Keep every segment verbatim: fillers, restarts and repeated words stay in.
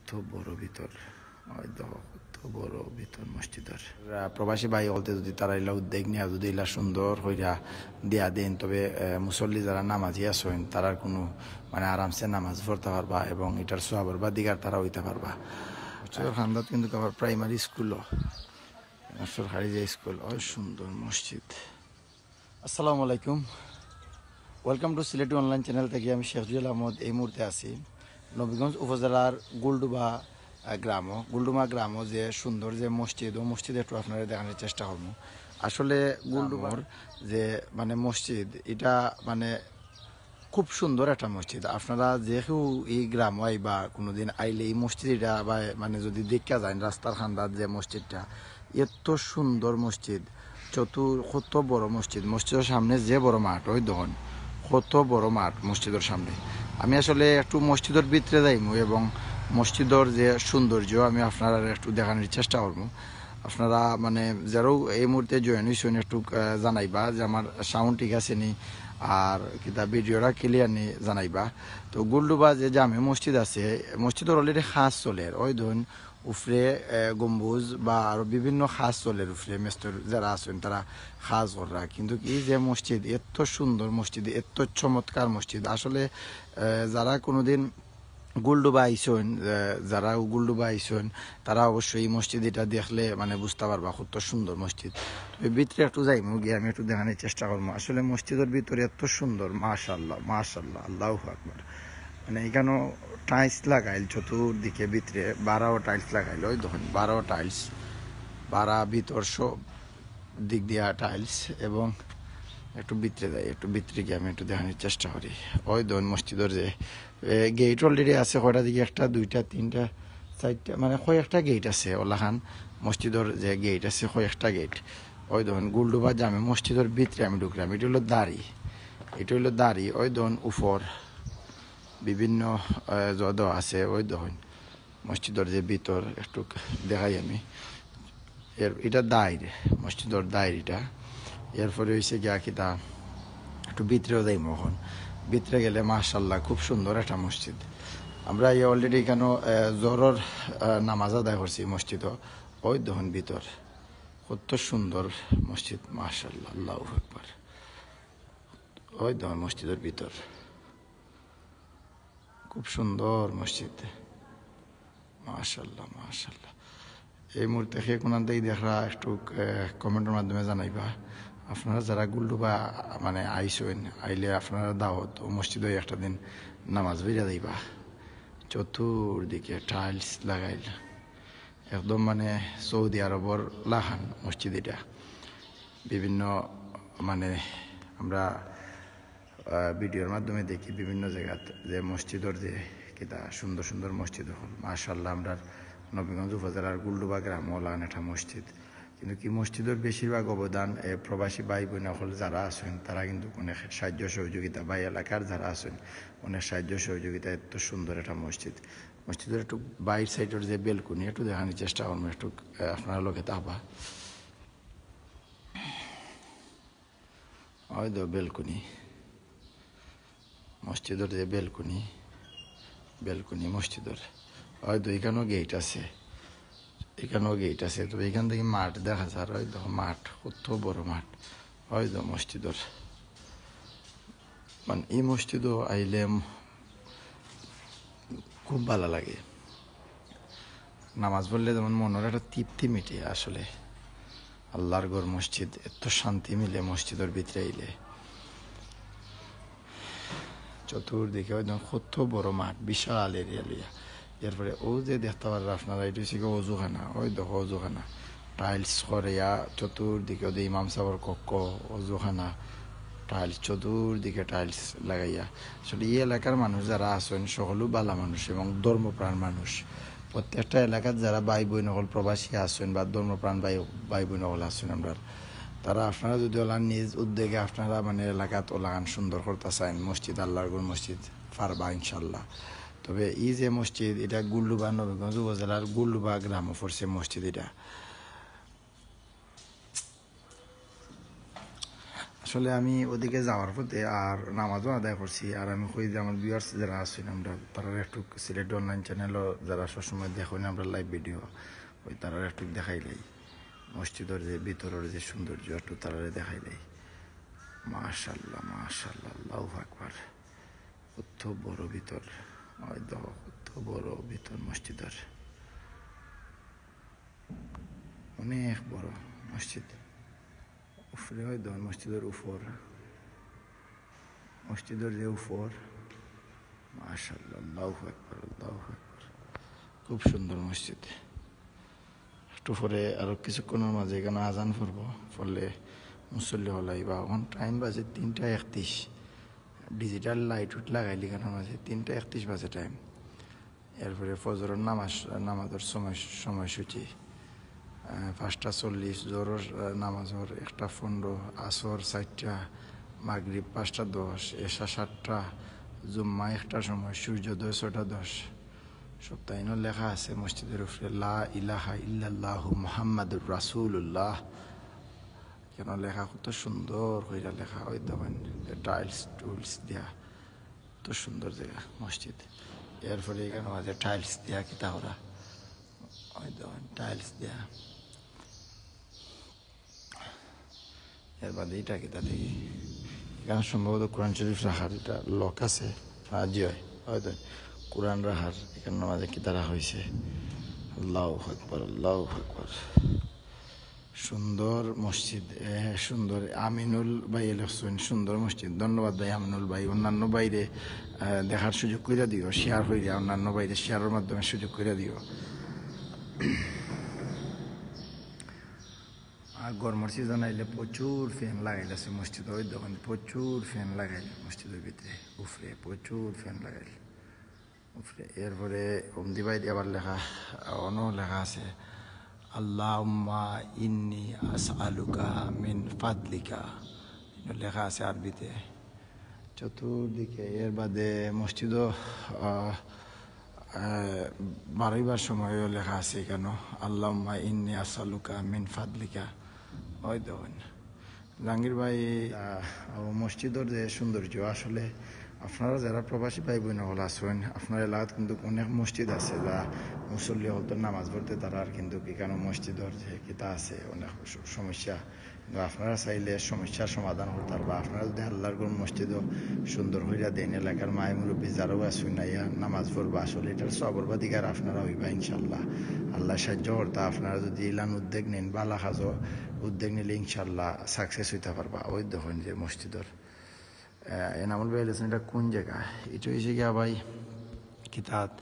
কত বড় ভিতর, ওই দেখো, কত বড় ভিতর মসজিদর। আহ, প্রবাসী ভাই বলতে যদি তারা ইলা উদ্যোগ নিয়া যদি ইলা সুন্দর কইরা দিয়া দেন, তবে, আহ, মুসল্লি যারা নামাজি আছইন, তারার কোনো মানে আরামসে নামাজ পড়তা পারবা এবং ইটার সওয়াবর ভাগীদার তারা অইতা পারবা। মসজিদর কান্দাত কিন্তু আবার প্রাইমারি স্কুলও, সরকারি যে স্কুল, ওই সুন্দর মসজিদ। আসসালামু আলাইকুম, welcome to Sylheti online channel থাকি আমি শেখ জুয়েল আহমদ। এই মুহূর্তে আছি নবীগঞ্জ উপজেলার গুলডুবা, আহ, গ্রামও। গুলডুবা গ্রামও যে সুন্দর যে মসজিদ, ও মসজিদ একটু আপনারারে দেখানির চেষ্টা করমু। আসলে গুলডুবার যে মানে মসজিদ, ইটা মানে খুব সুন্দর একটা মসজিদ। আপনারা যে কেউ এই গ্রামও আইবা, কোনোদিন আইলে এই মসজিদ ইটা বা মানে যদি দেখিয়া যাইন রাস্তার কান্দাত যে মসজিদটা, এত সুন্দর মসজিদ, চতুর কত বড় মসজিদ, মসজিদর সামনে যে বড় মাঠ, ওই দেখইন কত বড় মাঠ মসজিদর সামনে। আমি আসলে একটু মসজিদর ভিতরে যাইমু এবং মসজিদর যে সৌন্দর্য আমি আপনারারে একটু দেখানির চেষ্টা করমু। আপনারা মানে যারাও এই মুহূর্তে join অইছইন একটু, আহ, জানাইবা যে আমার sound ঠিক আছে নি, আর কিতা videoটা clear নি জানাইবা। তো গুলডুবা যে জামে মসজিদ আছে, মসজিদর already কাজ চলের, ওই দেখইন উপরে, আহ, গম্বুজ বা আরো বিভিন্ন কাজ চলের উপরে, মেস্তর যারা আছইন তারা কাজ কররা। কিন্তু কি যে মসজিদ, এত সুন্দর মসজিদ, এত চমৎকার মসজিদ, আসলে, আহ, যারা কোনোদিন গুলডুবা আইছইন, আহ, যারা গুলডুবা আইছইন, তারা অবশ্যই এই মসজিদ ইটা দেখলে মানে বুঝতা পারবা কত সুন্দর মসজিদ। তো এই ভিতরে একটু যাইমু, গিয়া আমি একটু দেখানির চেষ্টা করমু। আসলে মসজিদর ভিতরে এত সুন্দর, মাশাআল্লাহ, মাশাআল্লাহ, আল্লাহু আকবার। মানে ইখানো tiles লাগাইল চতুর্দিকে, ভিতরে বারাও tiles লাগাইল, ওই দেখইন বারাও tiles, বারা ভিতর সব দিক দিয়া tiles। এবং একটু ভিতরে যাই, একটু ভিতরে গিয়া আমি একটু দেখানির চেষ্টা করি। ওই দেখইন মসজিদর যে, এ, gate already আছে, কয়টা দিকে, একটা, দুইটা, তিনটা, চাইরটা, মানে কয়েকটা gate আছে, ওলাখান মসজিদর যে gate আছে কয়েকটা gate। ওই দেখইন গুলডুবা জামে মসজিদর ভিতরে আমি ঢুকলাম, ইটা অইলো দাড়ি, ইটা অইলো দাড়ি। ওই দেখইন উপর বিভিন্ন, আহ, যত আছে, ওই দেখইন মসজিদর যে ভিতর একটু দেখাই আমি। এর, ইটা দাইর, মসজিদর দাইর ইটা। এরপরে অইছে গিয়া কিতা, একটু ভিতরেও যাইমু এখন। ভিতরে গেলে মাশাআল্লাহ খুব সুন্দর একটা মসজিদ। আমরা এই already ইখানো, আহ, জোহরর, আহ, নামাজ আদায় করছি মসজিদও। ওই দেখইন ভিতর, কত সুন্দর মসজিদ, মাশাআল্লাহ, আল্লাহু আকবার। ওই দেখইন মসজিদর ভিতর, খুব সুন্দর মসজিদ, মাশাআল্লাহ, মাশাআল্লাহ। এই মুহূর্তে কে কোনান থাকি দেখরা একটু, আহ, commentর মাধ্যমে জানাইবা। আপনারা যারা গুলডুবা, মানে, আইছইন, আইলে আপনারা দাওয়াত, ও মসজিদো একটা দিন নামাজ পড়িয়া যাইবা। চতুর্দিকে tiles লাগাইল, একদম মানে সৌদি আরবর লাখান মসজিদ ইটা। বিভিন্ন মানে আমরা, আহ, videoর মাধ্যমে দেখি বিভিন্ন জাগাত যে মসজিদর যে কিতা সুন্দর সুন্দর মসজিদ অকল। মাশাআল্লাহ, আমরার নবীগঞ্জ উপজেলার গুলডুবা গ্রামও লাখান একটা মসজিদ। কিন্তু কি মসজিদর বেশিরভাগ অবদান, এ, প্রবাসী ভাই বইন অকল যারা আছইন, তারা কিন্তু অনেক সাহায্য সহযোগিতা, বা এলাকার যারা আছইন, অনেক সাহায্য সহযোগিতা। এত সুন্দর একটা মসজিদ, মসজিদর একটু বাইর sideর যে balcony, একটু দেখানির চেষ্টা করমু, একটু, এ, আপনারা লগে থাকবা। ওই তো balcony, মসজিদর যে balcony, balcony মসজিদর। ওই তো ইখানো gate আছে, ইখানো gate আছে। তবে ইখান থাকি মাঠ দেখা যার, ওই দেখো মাঠ, কত বড় মাঠ। ওই তো মসজিদর, মানে, এই মসজিদো আইলে খুব ভালা লাগে। নামাজ পড়লে যেমন মনর একটা তৃপ্তি মিটে আসলে। আল্লাহর ঘর মসজিদ, এত শান্তি মিলে মসজিদর ভিতরে আইলে। চতুর্দিকে ওই দেখো কত বড় মাঠ, বিশাল area লইয়া। এরপরে ও যে দেখতা পাররা আপনারা, ইটা অইছে গি অজুখানা, ওই দেখো অজুখানা। Tiles করিয়া চতুর্দিকে, ওদের ইমাম সাবর কক্ষ, অজুখানা, tiles, চতুর্দিকে tiles লাগাইয়া। আসলে এই এলাকার মানুষ যারা আছইন, সকলউ ভালা মানুষ এবং ধর্মপ্রাণ মানুষ। প্রত্যেকটা এলাকাত যারা ভাই বইন অকল প্রবাসী আছইন বা ধর্মপ্রাণ ভাই, ভাই বইন অকল আছইন আমরার, তারা আপনারা যদি ওলা নিজ উদ্যোগে আপনারা মানে এলাকাত ওলাখান সুন্দর করতা চাইন, মসজিদ, আল্লাহর ঘর মসজিদ, পারবা ইনশাল্লাহ। তবে এই যে মসজিদ, ইটা গুলডুবা, নবীগঞ্জ উপজেলার গুলডুবা গ্রামো পড়ছে মসজিদ ইটা। আসলে আমি ওদিকে যাওয়ার পথে আর নামাজও আদায় করছি। আর আমি কই যে আমার ভিউয়ার্স যারা আছেন, আমরা তারা একটু সিলেট অনলাইন চ্যানেলও যারা সবসময় দেখেন আমরা লাইভ ভিডিও, ওই তারা একটু দেখাইলাই মসজিদর যে ভিতরের যে সৌন্দর্য একটু তারারে দেখাইলাই। মাশাআল্লাহ, মাশাআল্লাহ, আল্লাহু আকবার। কত বড় ভিতর, ওই দেখো কত বড় ভিতর মসজিদর, অনেক বড় মসজিদ। উপরে ওই দেখো মসজিদর উপর, মসজিদর যে উপর, মাশাআল্লাহ, আল্লাহু আকবার, আল্লাহু আকবার। খুব সুন্দর মসজিদ। একটু পরে আরো কিছুক্ষণর মাঝে এখানো আজান পড়বো, পড়লে মুসল্লি অকল আইবা। এখন টাইম বাজে তিনটা একত্রিশ, ডিজিটাল লাইট উট লাগাইলি এখানোর মাঝে তিনটা একত্রিশ বাজে টাইম। এরপরে ফজরর নামাজ, নামাজর সময়, সময়সূচি, আহ, পাঁচটা চল্লিশ, জোহরর, আহ, নামাজর একটা পনেরো, আসর চারটা, মাগরিব পাঁচটা দশ, এশা সাতটা, জুম্মা একটার সময়, সূর্যোদয় ছয়টা দশ। সবতা ইনো লেখা আছে মসজিদর উপরে, "লা ইলাহা ইল্লাল্লাহু মুহাম্মাদুর রাসূলুল্লাহ।" কেন লেখা, কত সুন্দর কইরা লেখা, ওই দেখেন টাইলস টুলস দিয়া, কত সুন্দর জাগা মসজিদ। এরপরে এখানো মাঝে টাইলস দিয়া কিতা করা, ওই দেখেন টাইলস দিয়া। এর বাদে ইটা কিতা দেখি, এখানো সম্ভবত কোরআন শরীফ রাখার ইটা লক আছে। হ্যাঁ, জি অয়, হয়তো কোরআন রাখার এখানোর মাঝে কিতা রাখা অইছে। আল্লাহু আকবার, আল্লাহু আকবার। সুন্দর মসজিদ, এ, সুন্দর। আমিনুল ভাই লেখছইন, সুন্দর মসজিদ। ধন্যবাদ ভাই আমিনুল ভাই। অন্যান্য ভাইরে, আহ, দেখার সুযোগ কইরা দিও, শেয়ার কইরা, অন্যান্য ভাইরে শেয়ারর মাধ্যমে সুযোগ কইরা দিও। আর গরমর সিজন আইলে প্রচুর ফ্যান লাগাইল আছে মসজিদ, ওই দেখেন প্রচুর ফ্যান লাগাইল মসজিদর ভিতরে, উপরে প্রচুর ফ্যান লাগাইল উপরে। এরপরে অমদি বাইরে আবার লেখা, অনো লেখা আছে, "আল্লাহুম্মা ইন্নি আসআলুকা মিন ফাদলিকা", ইনো লেখা আছে আরবিতে। চতুর্দিকে এর বাদে মসজিদও, আহ, আহ, বারইবার সময়ও লেখা আছে এখানো, "আল্লাহুম্মা ইন্নি আসআলুকা মিন ফাদলিকা।" ওই দেখেন জাহাঙ্গীর ভাই, আহ, ও মসজিদর যে সৌন্দর্য, আসলে আপনারা যারা প্রবাসী ভাই বোন অকল আছেন, আপনার এলাকাত কিন্তু অনেক মসজিদ আছে যা মুসল্লি অকল তো নামাজ পড়তে তারা আর কিন্তু এখানো মসজিদর যে কিতা আছে অনেক স-, সমস্যা। কিন্তু আপনারা চাইলে সমস্যার সমাধান করতে পারবা। আপনারা যদি আল্লাহর ঘর মসজিদও সুন্দর কইরা দেন, এলাকার মাই মুরব্বী যারাও আছইন আইয়া নামাজ পড়বা, আসলে ইটার সওয়াবর বাদিগার আপনারা অইবা ইনশাআল্লাহ। আল্লাহ সাহায্য করতা, আপনারা যদি ইলান উদ্যোগ নেন, বালা কাজও উদ্যোগ নিলে ইনশাআল্লাহ সাকসেস অইতা পারবা। ওই দেখেন যে মসজিদর, আহ, এনামুল ভাই লেখছইন, ইটা কোন জাগা? ইটা অইছে গিয়া ভাই কিতাত,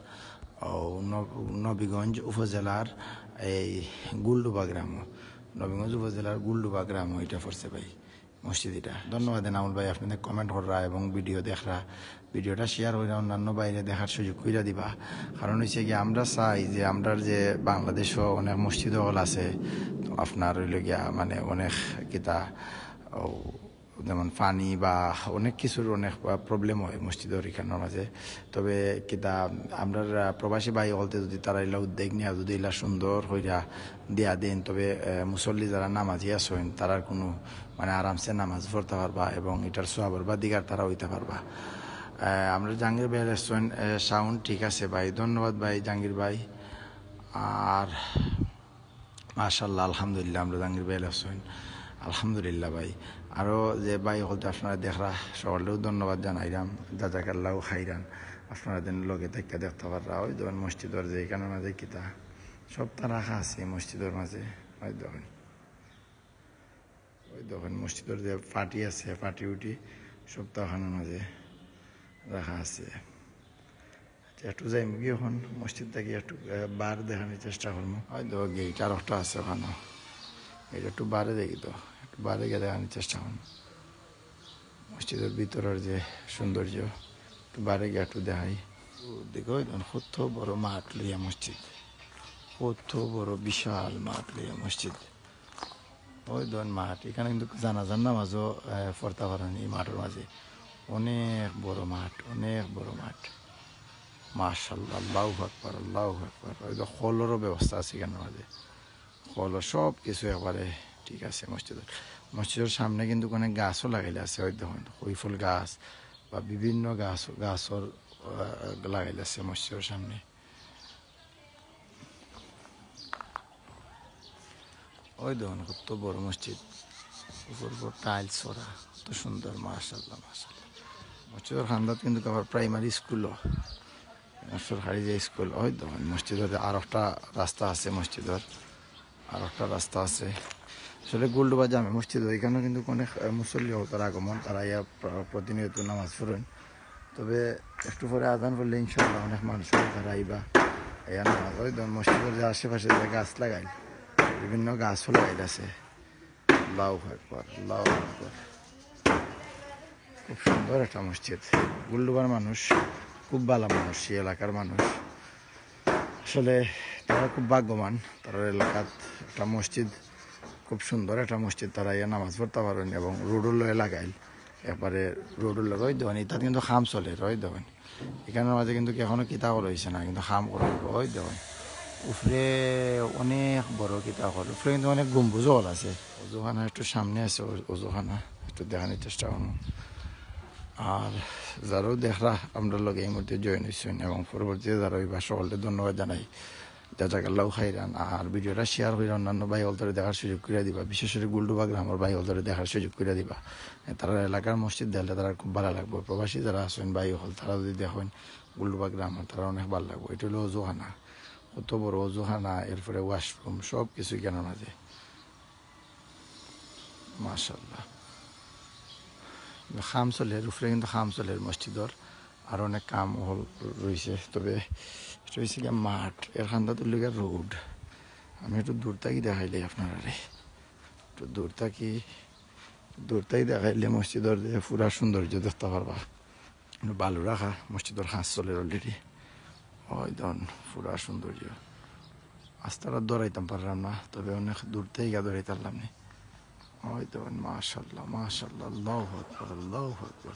ও, নব-, নবীগঞ্জ উপজেলার এই গুলডুবা গ্রাম, নবীগঞ্জ উপজেলার গুলডুবা গ্রাম ইটা পড়ছে ভাই মসজিদ ইটা। ধন্যবাদ এনামুল ভাই, আপনারা কমেন্ট কররা এবং ভিডিও দেখরা, ভিডিওটা শেয়ার কইরা অন্যান্য ভাইরে দেখার সুযোগ কইরা দিবা। কারণ অইছে গিয়া আমরা চাই যে আমরার যে বাংলাদেশও অনেক মসজিদ অকল আছে, তো আপনার অইলো গিয়া মানে অনেক কিতা, ও, যেমন পানি বা অনেক কিছুর অনেক প্রবলেম অয় মসজিদর ইখানোর মাঝে। তবে কিতা আমরার, আহ, প্রবাসী ভাই অকলতে যদি তারা ইলা উদ্যোগ নিয়া যদি ইলা সুন্দর কইরা দিয়া দেন, তবে, আহ, মুসল্লি যারা নামাজি আছইন তারার কুনু মানে আরামসে নামাজ পড়তা পারবা এবং ইটার সওয়াবর বাদিগার তারা অইতা পারবা। আহ, আমরার জাহাঙ্গীর ভাই লেখছইন, আহ, সাউন্ড ঠিক আছে ভাই, ধন্যবাদ ভাই জাহাঙ্গীর ভাই। আর মাশাআল্লাহ, আলহামদুলিল্লাহ, আমরার জাহাঙ্গীর ভাই লেখছইন, আলহামদুলিল্লাহ ভাই। আরও যে ভাই অকলতে আপনারা দেখরা, সকলরেও ধন্যবাদ জানাইরাম, জাজাকাল্লাহু খাইরান। আপনারা যেন লগে থাকিয়া দেখতা পাররা, ওই দেখেন মসজিদর যে ইখানোর মাঝে কিতা, সবতা রাখা আছে মসজিদর মাঝে, ওই দেখেন। ওই দেখেন মসজিদর যে পাটি আছে, পাটি উটি সবতা ইখানোর মাঝে রাখা আছে। আচ্ছা, একটু যাইমুগি অখন মসজিদ থাকি একটু, আহ, বার দেখানির চেষ্টা করমু। ওই দেখো গেট আর একটা আছে ইখানো, গেট একটু বারে দেখি তো, একটু বারে গিয়া দেখানির চেষ্টা করমু। মসজিদর ভিতরর যে সৌন্দর্য, একটু বারে গিয়া একটু দেখাই। দেখো, ওই দেখো, কত বড় মাঠ লইয়া মসজিদ, কত বড় বিশাল মাঠ লইয়া মসজিদ। ওই দেখো মাঠ, ইখানো কিন্তু জানাজার নামাজও, আহ, পড়তা পারইন ই মাঠর মাঝে। অনেক বড় মাঠ, অনেক বড় মাঠ। মাশাআল্লাহ, আল্লাহু আকবার, আল্লাহু আকবার। ওই দেখো কলরও ব্যবস্থা আছে ইখানোর মাঝে, কল সব কিছু একবারে ঠিক আছে মসজিদর। মসজিদর সামনে কিন্তু অনেক গাছও লাগাইল আছে, ওই দেখইন, কইফল গাছ বা বিভিন্ন গাছ, গাছর, আহ, লাগাইল আছে মসজিদর সামনে। ওই দেখইন, কত বড় মসজিদ, উপর উপর টাইলস করা, কত সুন্দর, মাশাআল্লাহ, মাশাআল্লাহ। মসজিদর কান্দাত কিন্তু আবার প্রাইমারি স্কুলও, সরকারি যে স্কুল, ওই দেখইন, মসজিদর আর একটা রাস্তা আছে, মসজিদর আর একটা রাস্তা আছে। আসলে গুলডুবা জামে মসজিদ, ওইখানেও কিন্তু অনেক, আহ, মুসল্লি অকলর আগমন, তারা ইয়া প্র-, প্রতিনিয়ত নামাজ পড়ইন। তবে একটু পরে আজান পড়লে ইনশাআল্লাহ অনেক মানুষ অইবো, তারা আইবা। এই নামাজ, ওই দেখইন মসজিদর যে আশেপাশে যে গাছ লাগাইল, বিভিন্ন গাছও লাগাইল আছে। আল্লাহু আকবার, আল্লাহু আকবার। খুব সুন্দর একটা মসজিদ। গুলডুবার মানুষ খুব ভালা মানুষ, এই এলাকার মানুষ। আসলে তারা খুব ভাগ্যবান, তারার এলাকাত একটা মসজিদ, খুব সুন্দর একটা মসজিদ, তারা ইয়া নামাজ পড়তা পারইন এবং রোডর লগে লাগাইল, একবারে রোডর লগে। ওই দেখইন, ইটা কিন্তু কাম চলের, ওই দেখইন। এখানর মাঝে কিন্তু এখনো কিতা করা অইছে না, কিন্তু কাম করা অইবো। ওই দেখইন, উপরে অনেক বড় কিতা অকল, উপরে কিন্তু অনেক গম্বুজ অকল আছে। অজুখানা একটু সামনে আছে, অ-, অজুখানা একটু দেখানির চেষ্টা করমু। আর যারাও দেখরা আমরার লগে এই মুহূর্তে জয়েন অইছইন এবং পরবর্তীতে যারা অইবা, সকলরে ধন্যবাদ জানাই, জাজাকাল্লাহু খাইরান। আর ভিডিওটা শেয়ার করিয়া অন্যান্য ভাই অকলরে দেখার সুযোগ করিয়া দিবা, বিশেষ করি গুলডুবা গ্রামর ভাই অকলরে দেখার সুযোগ করিয়া দিবা। তারার এলাকার মসজিদ দেখলে তারার খুব ভালা লাগবো। প্রবাসী যারা আছইন ভাই অকল, তারা যদি দেখইন গুলডুবা গ্রামর, তারার অনেক ভালা লাগবো। ইটা অইলো অজুখানা, কত বড় অজুখানা, এরপরে ওয়াশরুম, সব কিছু ইখানর মাঝে। মাশাআল্লাহ। কাম চলের, উপরে কিন্তু কাম চলের মসজিদর, আর অনেক কাম অকল রইছে। তবে ইটা অইছে গিয়া মাঠ, এর কান্দাত অইলো গিয়া রোড। আমি একটু দূর থাকি দেখাইলাই আপনারারে, একটু দূর থাকি, দূর থাকি দেখাইলে মসজিদর যে পুরা সৌন্দর্য দেখতা পারবা। বালু রাখা, মসজিদর কাজ চলের already। ওই দেখইন, পুরা সৌন্দর্য। আস্তারা ধরাইতাম পারলাম না, তবে অনেক দূর থাকি ধরাইতাম পারলাম নি। ওই দেখইন, মাশাআল্লাহ, মাশাআল্লাহ, আল্লাহু আকবার, আল্লাহু আকবার।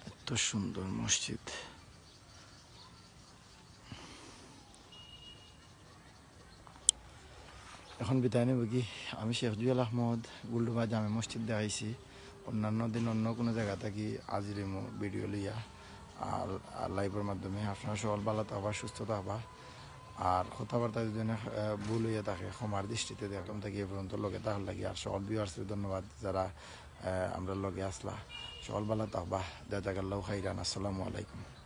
এত সুন্দর মসজিদ। এখন বিদায় নেব কি? আমি শেখ জুয়েল আহমদ, গুলডুবা জামে মসজিদ দেখাইছি। অন্যান্য দিন অন্য কোনো জাগা থাকি হাজির অইমু ভিডিও লইয়া, আর, আর লাইভর মাধ্যমে। আপনারা সকল ভালা থাকবা, সুস্থ থাকবা। আর কথাবার্তা যদি অনেক, আহ, ভুল অইয়া থাকে, ক্ষমার দৃষ্টিতে দেখলাম থাকি এ পর্যন্ত লগে থাকার লাগি। আর সকল ভিউয়ার্সরে ধন্যবাদ, যারা, আহ, আমরার লগে আছলা। সকল ভালা থাকবা, জাজাকাল্লাহু খাইরান। আসসালামু আলাইকুম।